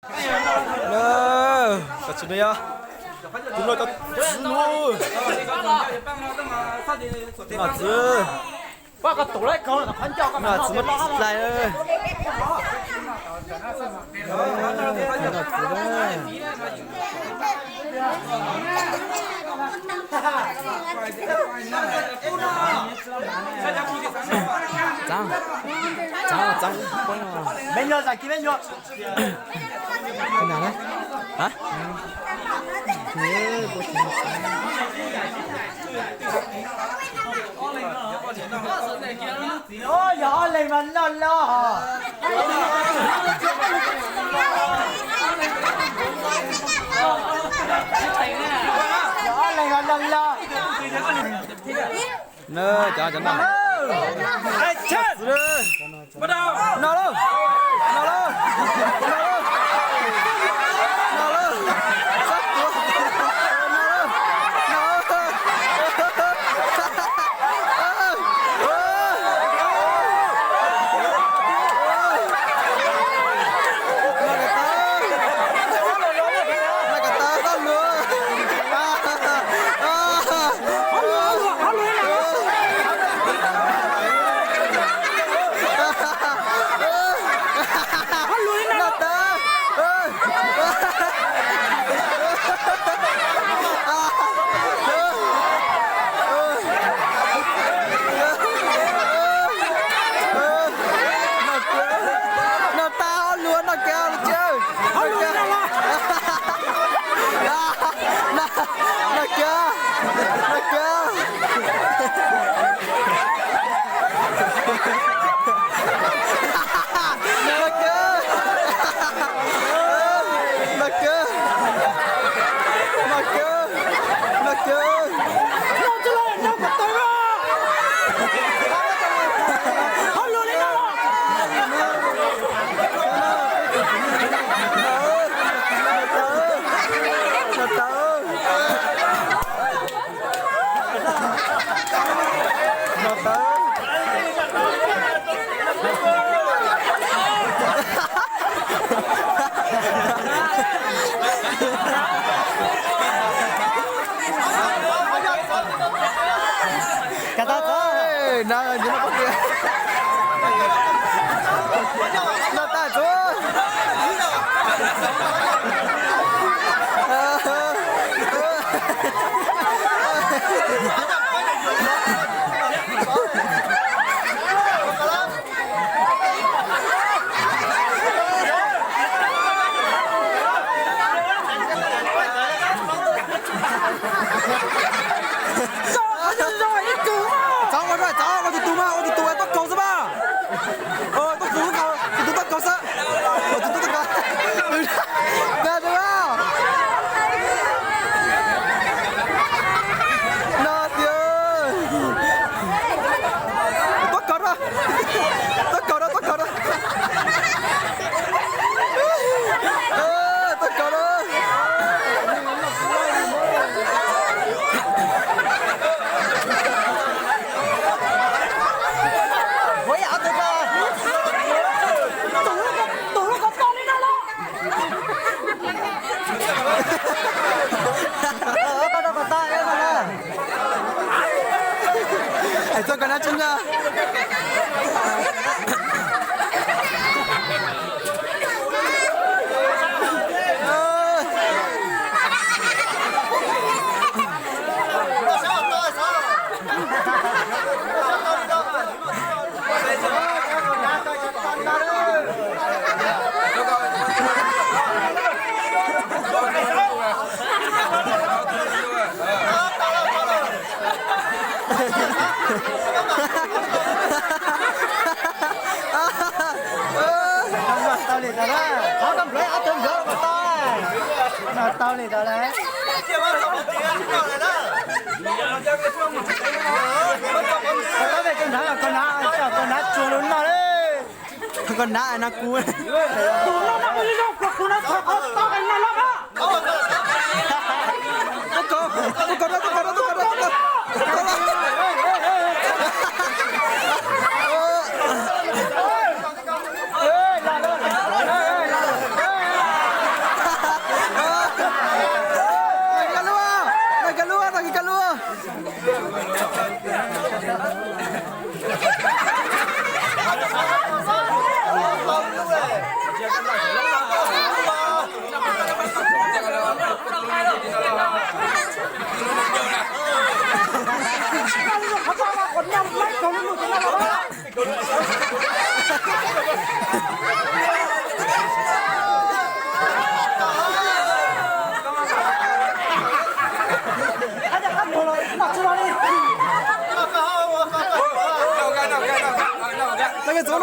Tam sim no yog tus no cov txiv no, txiv, txiv no txiv dlais. Txav, txav, txav. Yog ob leeg mas loj loj. Yog ob leeg mas loj loj. No, cov, cov no. No lauj, no lauj, no lauj, no lauj, no lauj, no lauj. Noj tag, ob lua, noj kiag los tsis. Noj kiag, noj kiag, noj kiag. Noj kiag, noj kiag, noj kiag. Ka ta txog na, no tas txog. Txav ua, txav ua tus tus mas, ua tus tus ua toj kaus xwb mas. Toj kaus, tus tus toj kaus xwb. Tus tus toj kaus. Dag tus mas. No tiag. Toj kaus na. Toj kaus na, toj kaus na. Toj kaus na. Es txoj kawg nab tseeb na. Tau li tas na, qhov koj nplawv ob tug nkawd los tau, no tau li tas lawm. Koj ves koj hnav los koj hnav, koj hnav tsuag lub noj li. Koj hnav no kuv. Tus no mas kuv zoo kuv hnav tsuag qhov tau no los.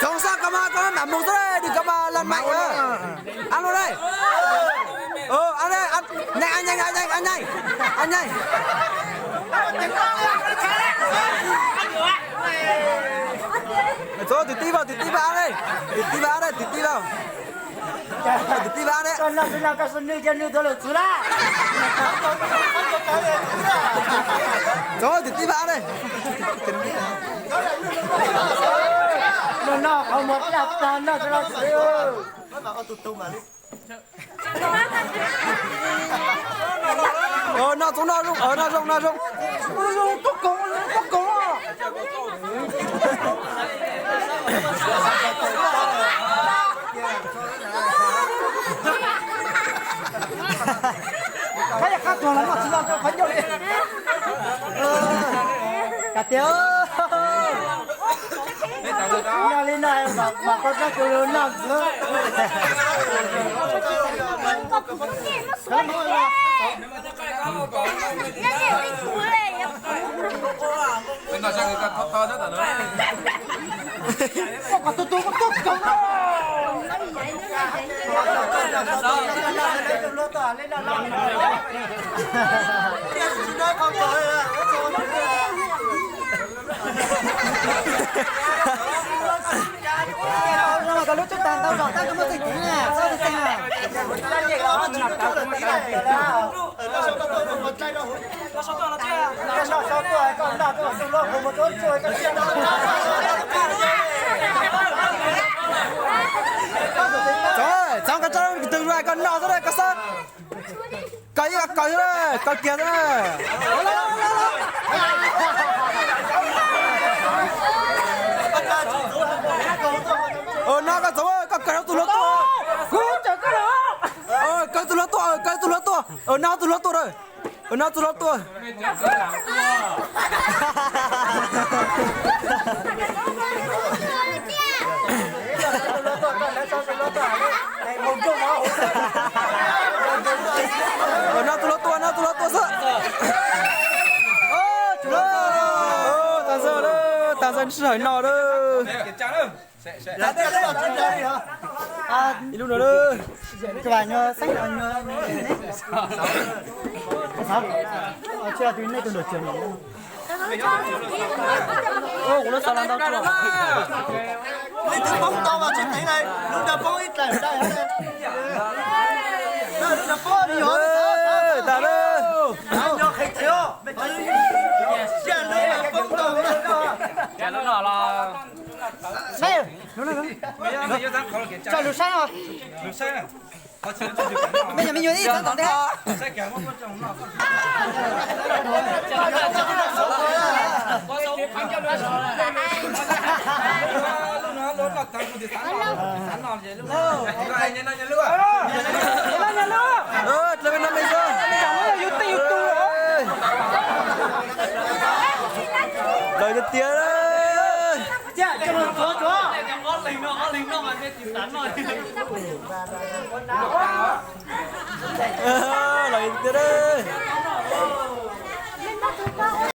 Txhoov xwb, koj mas koj mam mus xwb, koj mas laj maim. Ăn luôn đây. Ăn đây, ăn nhanh, ăn nhanh, ăn nhanh, ăn nhanh, ăn nhanh. Txhoov, tus tij vas, tus tij vas ăn đây. Tus tij vas ăn đây, tus tij vas. Tus tij vas ăn đây. Txhoov, tus tij vas ăn đây. Noj qhov muag daj tag noj tsis tau txiv. Noj txhoov noj zoo, noj zoo, noj zoo. Qab yog qab tuag los noj tsis tau rau qhov ncauj li. Cas tiag. Noj li no mas koj txhob tu lus noj ntxiv. Koj kom tus tus koj tuaj koom. Koj lub tsheb tag ntau zog tab koj muaj txeeg kiv na, txhob txeeg na. Txhob, txhob koj tso tus twg los koj noj xwb na, koj xwb. Kaw ib kaw xwb na, kaw kiag xwb na. Noj koj txhob, koj kaw tus hluas tuaj. Kaw tus hluas tuaj, kaw tus hluas tuaj. Noj tus hluas tuaj na. Noj tus hluas tuaj. Noj tus hluas tuaj, noj tus hluas tuaj xwb. Tag zog lawm, tag zog sij hawm no lawm. Ib lub no lawm. Kuv lub xav los ntau tsuas. Leej twg poob tau mas tsis teev na, lub ntawd poob ib dlaim dai. Lub ntawd poob, tas lawm. Saib, tso lus saib os. Me nyuam, me nyuam ib txog tom ntej. Dlawg tiag tiag. Los tiag.